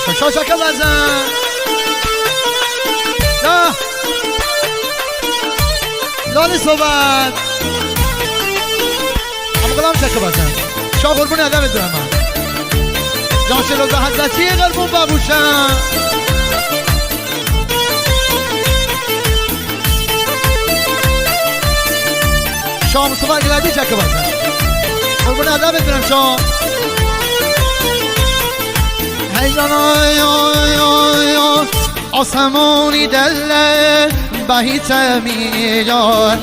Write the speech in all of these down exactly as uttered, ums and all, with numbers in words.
Sha, sha, sha, ka bazan. Ya. Lali sobat. Ama kalam sha ka bazan. Sha qurbani adabet dura ma. Jan shelo da hazati qurbun babushan. Şam sıfat geldi çakı basın. Qurbani adabet bilen şam. Hey, oy, oy, oy, oy. Asamoni delle, bahitemi, oy.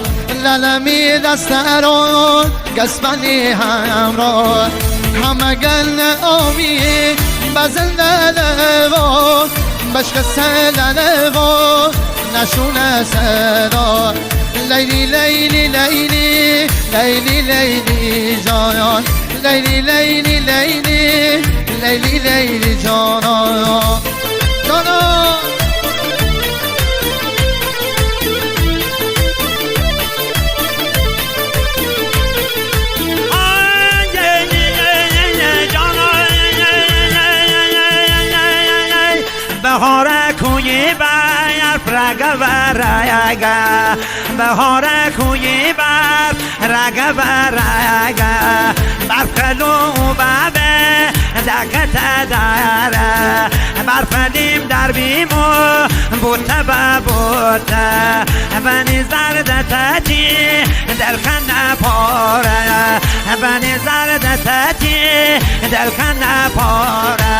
Lalemi dastero, قسمتی همراه. همه گل آمی بزن دلوا، بشکسته دلوا، نشونه صدا. لیلی، لیلی، لیلی، لیلی، لیلی جانان. لیلی، لیلی، لیلی، لیلی، لیلی جانان. جانان. بهار کوی برف رگه و رگه، بهار کوی برف رگه و رگه، برف کلو بابه دکت داره، برف دیم در بیمو بوته به بوته، بنی زرد تتی دل کن پاره، بنی زرد تتی دل کن پاره.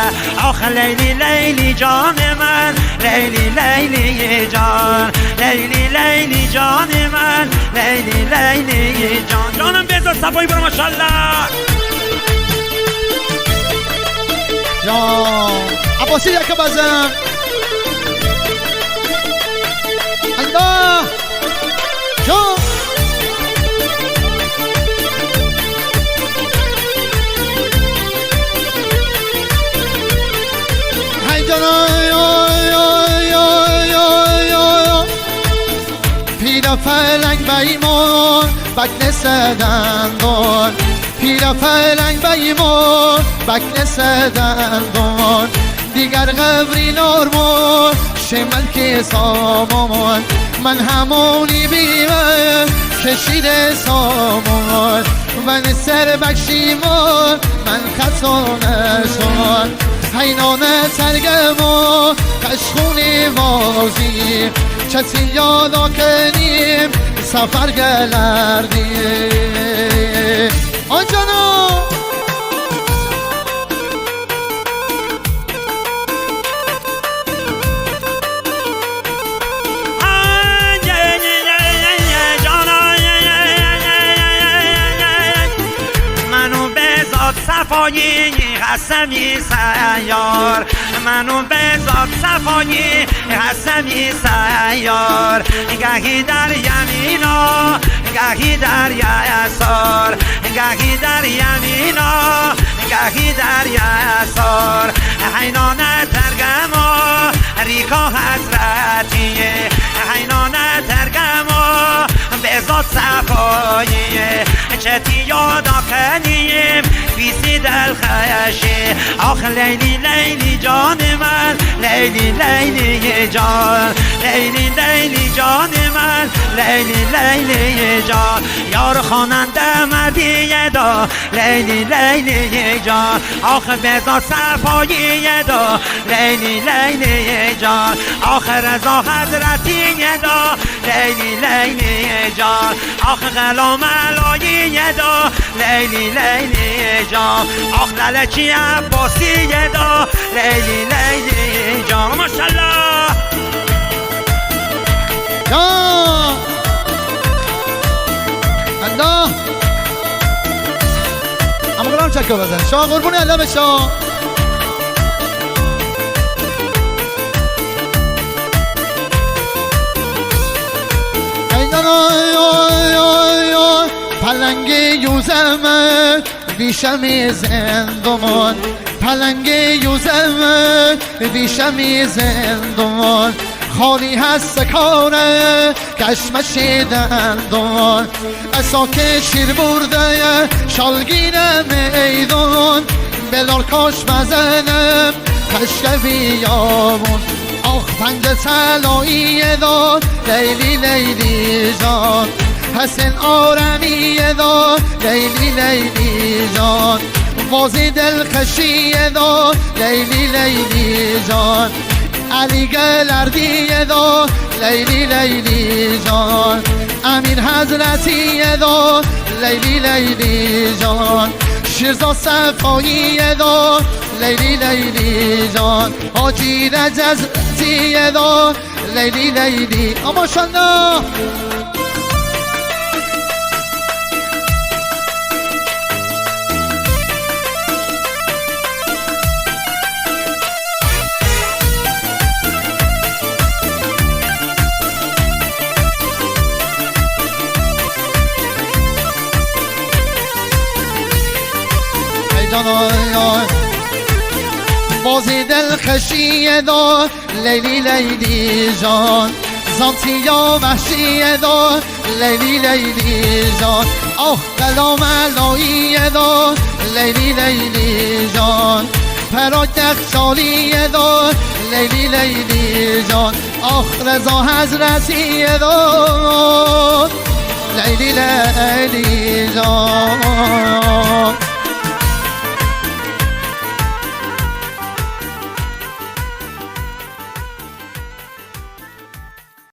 آخ لیلی لیلی جان من، لیلی لیلی جان، لیلی لیلی جان من، لیلی لیلی جان. جانم بهزاد صفایی برو ماشاءالله. یا عباسی یک بزن. الله. جان. های جان، آی، آی. پیرا فلنگ بیمون، بکنسه دندون. پیرا فلنگ بیمون، بکنسه دندون. دیگر قبری نرمون، شمن که سامون. من همونی بیمه کشید سامون. من سر بکشیمون، من خطا نشون. حینانه ترگمون، قشخونی وازی. چتی یادا کنیم، سفر گلردی. آی جانم. منو بهزاد صفایی قسمی سیار، منو بهزاد صفایی قسمی سیار. گهی در یمینا، گهی در یسار، گهی در یمینا، گهی در یسار. حینانه ترگمو ریکا حسرتی، حینانه ترگمو بهزاد صفایی. چتی یادا کنیم، بیسی دلخوشی. آخ لیلی لیلی جان من، لیلی لیلی جان، لیلی لیلی جان من، لیلی لیلی جان. یار خواننده مردی دا، لیلی لیلی جان. آخ بهزاد صفایی دا، لیلی لیلی جان. آخ رضا حضرتی دا، لیلی لیلی جان. آخ غلام علایی دا، لیلی لیلی جان. آخ لالچی عباسی دا، لیلی لیلی جان. ماشاءالله. جان. الله. اما قرآن چکه بزن. شاه قربون الله بشه. ای جان، آی، آی، آی، آی. پلنگی یوزمه، ویشمی زندمان. پلنگی یوزمه، ویشمی زندمان. خالی هست کاره، کشمش دندان. عصا که شیر برده، شالگیر میدان. بلال کاش مزنم، Kashka viyabun, oh, panja saloyedo, leyli leyli jan. Hasen oraniyedo, leyli leyli jan. Vozi del khashiyedo, leyli leyli jan. Ali galardiyedo, leyli leyli jan. Amir Hazratiyedo, leyli leyli jan. Shirzo Safoyedo, leyli leyli jan. Hojira Jaztiyedo, leyli leyli. Ama shana. Ay, no, no, no. Vozi del khashiyedo, leyli leyli jan. Zantiyo vahshiyedo, leyli leyli jan. Oh, kalo maloyedo, leyli leyli jan. Pero yak soliyedo, leyli leyli jan. Oh, Rezo Hazratiyedo, leyli leyli jan.